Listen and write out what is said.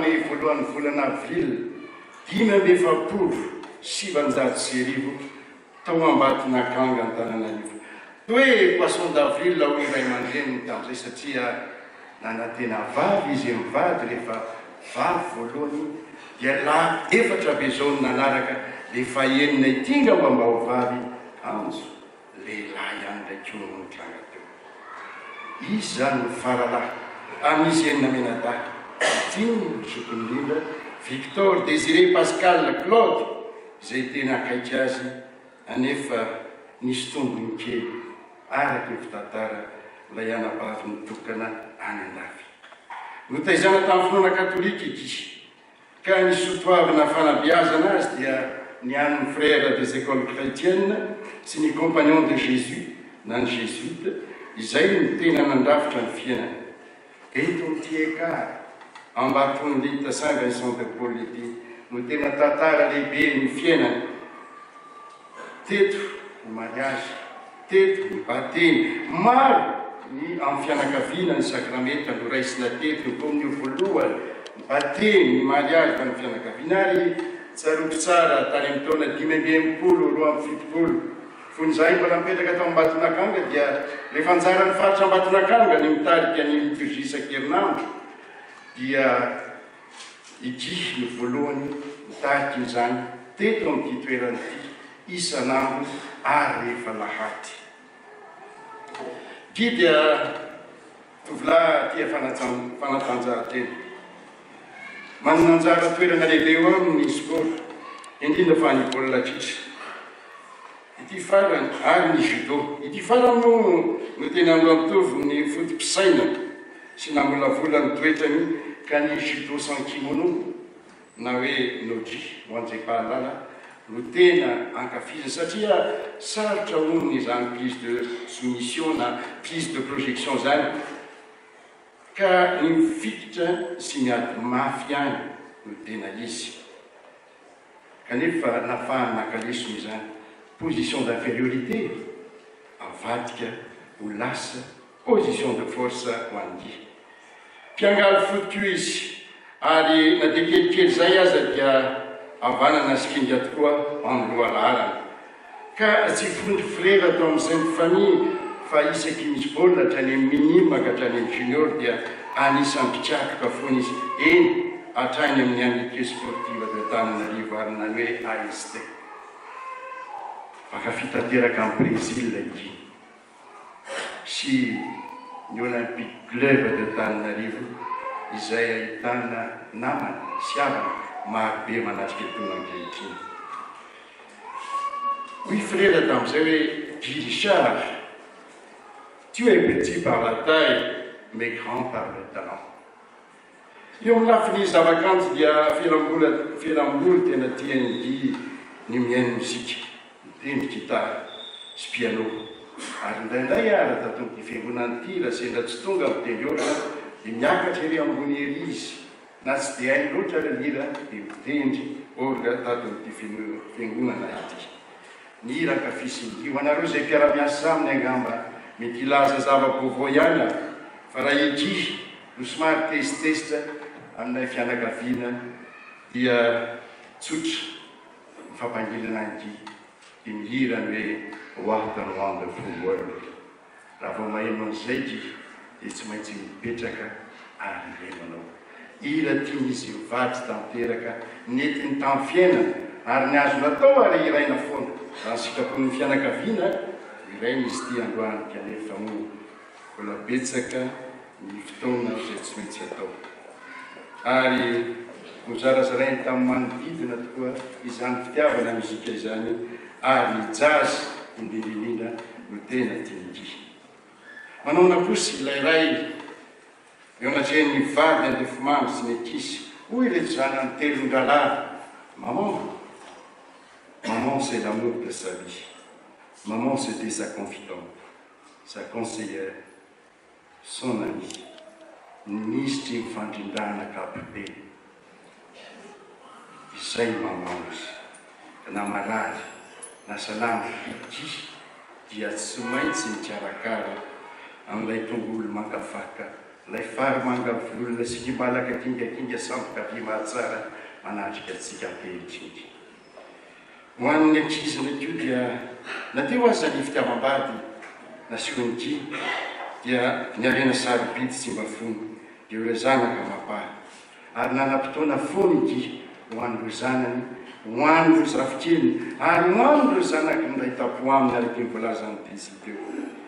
tamin'ny voalohan'ny volana avril 1945 tao Ambatonakanga Antananarivo. Toa hoe poisson d'avril hoy ny ray aman-dreniny tamin'izay satria nanantena vavy izy mivady rehefa vavy voalohany dia lahy efatra be izao no nanaraka le fahenina ity angamba mba ho vavy kanjo lehilahy ihany indray koa no nitranga teo. Izy izany no faralahy amin'izy enina mianadahy. Ity no zokiny indrindra, Victor, Désiré, Pascal, Claude, izay tena akaiky azy anefa nisy tombony kely araka ny fitantara ilay anabaviny tokana any andafy. Notaizana tamin'ny finoana katolika i Guy. Ka ny sotoavina fanabeazana azy dia ny an'ny Frères des Ecoles Chrétiennes sy ny Compagnons de Jésus na ny Jésuites izay no tena nandrafitra ny fiainany. Eto amin'ity Ekar Ambatonilita Saint Vincent de Paul ity no tena tantara lehibe ny fiainany. Teto ny mariazy, teto ny batemy. Maro ny amin'ny fianakaviana ny sakramenta noraisina teto, ny komonio voalohany, ny batemy, ny mariazy ho an'ny fianakaviana ary tsaroako tsara tany amin'ny taona 7265 fony izahay mbola nipetraka tao Ambatonakanga dia rehefa anjaran'ny faritra Ambatonakanga ny mitarika ny liturgie isan-kerinandro dia I Guy no voalohany nitarika izany teto amin'ity toerana ity isan'andro ary rehefa alahady. Guy dia tovolahy tia fanatanjahantena. Manana anjara toerana lehibe eo aminy ny sport, indrindra fa ny baolina kitra. Ity farany ary ny judo. Ity farany moa no tena noantoviny ny foto-pisainany sy namolavola ny toetrany ka ny judo sans kimono na hoe no-gi ho an'izay mpahalala no tena ankafiziny satria sarotra hono izany prise de soumission na prise de projection izany ka ny mifikitra sy miady mafy ihany no tena izy. Kanefa nafahany naka lesona izany position d'infériorité avadika ho lasa position de force ho an'i Guy. Mpiangaly foot koa izy ary na dia kelikely izay aza dia havanana sy kinga tokoa amin'ny lohalaharana. Ka tsy fondro frera tao amin'ny Sainte Famille fa isaky misy baolina hatrany amin'ny minime ka hatrany amin'ny junior dia anisan'ny mpikatroka foana izy, eny hatrany amin'ny Amitié Sportive de Antananarivo ary na ny hoe AST. Mpankafy tanteraka an'i Brésil i Guy. sy ny Olympic Club de Antananarivo izay ahitana namana sy havana marobe manatrika etoana ankehitriny. Hoy Frera tamin'izay hoe, Guy Richard, tu es petit par la taille mais grand par le talent. Eo amin'ny lafiny zavakanto dia fialamboly tena tian'i Guy ny mihaino mozika, mitendry gitara sy piano ary indraindray ara tato amin'ity fiangonana ity raha sendra tsy tonga mitendry organa dia miakatra ery ambony ery izy na tsy dia hainy loatra ary ny hira dia mitendry orga tato amin'ity fiangonana ity. Ny hira ankafizin'i Guy. Ho anareo izay mpiara-miasa aminy angamba mety hilaza zava-baovao ihany aho fa raha i Guy no somary tezitezitra amin'ilay fianakaviana dia tsotra ny fampangilana an'i Guy dia mihira ny hoe What a wonderful world. Raha vao maheno an'izay Guy dia tsy maintsy mipetraka ary mihaino anao. Hira tian'izy mivady tanteraka, nentiny tamin'ny fiainana ary ny azo natao ary hiraina foana. Raha ny sitrapon'ny fianakaviana, hiraina izy ity androany kanefa moa Mbola betsaka ny fotoana izay tsy maintsy atao. Ary nozarazarainy tamin'ny manodidina tokoa izany fitiavana mozika izany ary ny jazz indrindra indrindra no tena tian'i Guy. Manaona kosa ilay ray eo anatrehan'ny vady andefimandry sy ny ankizy? Hoy ireto zanany telon-drahalahy, Maman, maman c'est l'amour de sa vie, maman c'était sa confidente. sa conseillère, son amie, ny minisitry ny fandrindrana ankapobeny, izay mamangy ka na marary na salama ity dia tsy maintsy mikarakara an'ilay tongolo mangafaka. Ilay fary manga volona sy kimbalaka kingakinga samboka vy mahatsara manatrika antsika ankehitriny. Ho an'ny ankizy indray koa dia na teo aza ny fitiavam-bady nasehon'i Guy dia ny harena sarobidy tsy mba fony dia ireo zanaka amam-pary. Ary nanam-potoana foana i Guy ho an'ireo zanany, ho an'ireo zafikeliny ary ho an'ireo zanaky ny iray tampo aminy araka ny voalazan'i Daisy teo.